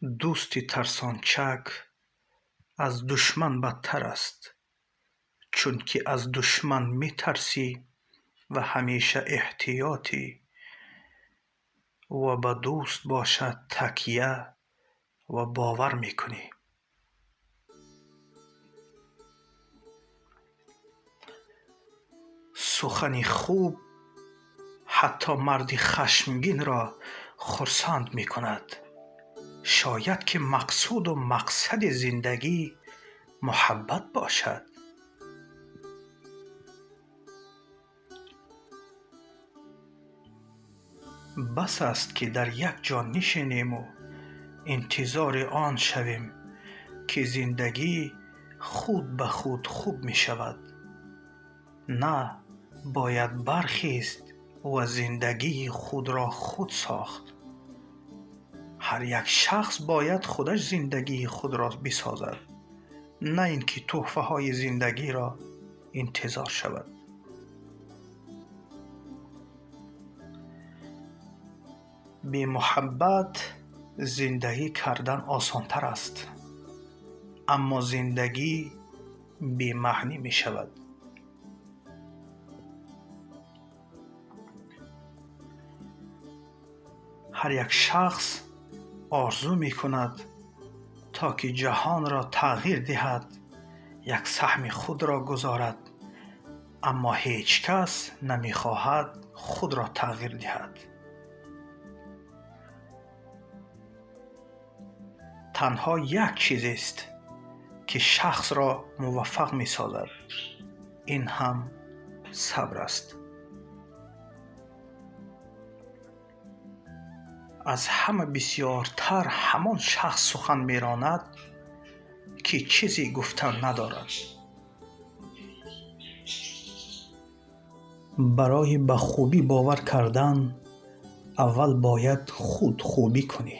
Дӯсти тарсончак аз душман бадтар аст, чунки аз душман метарсӣ ва ҳамеша эҳтиётӣ, ва ба дӯст бошад такя ва бовар мекунӣ. Сухани хуб ҳатто марди хашмгинро хурсанд мекунад. Шояд ки мақсуду мақсади зиндагӣ муҳаббат бошад. Бас аст, ки дар як ҷо нишинему интизори он шавем, ки зиндагӣ худ ба худ хуб мешавад. На, бояд бархест ва зиндагии худро худ сохт. Ҳар як шахс бояд худаш зиндагии худро бисозад, на ин ки тӯҳфаҳои зиндагиро интизор шавад. Бемуҳаббат зиндагӣ кардан осонтар аст, аммо зиндагӣ бемаънӣ мешавад. Ҳар як шахс орзу мекунад, то ки ҷаҳонро тағйир диҳад, як саҳми худро гузорад, аммо ҳеҷ кас намехоҳад худро тағйир диҳад. Танҳо як чизест, ки шахсро муваффақ месозад, ин ҳам сабр аст. Аз ҳама бисёртар ҳамон шахс сухан меронад, ки чизе гуфтан надорад. Барои ба хубӣ бовар кардан аввал бояд худ хубӣ кунӣ.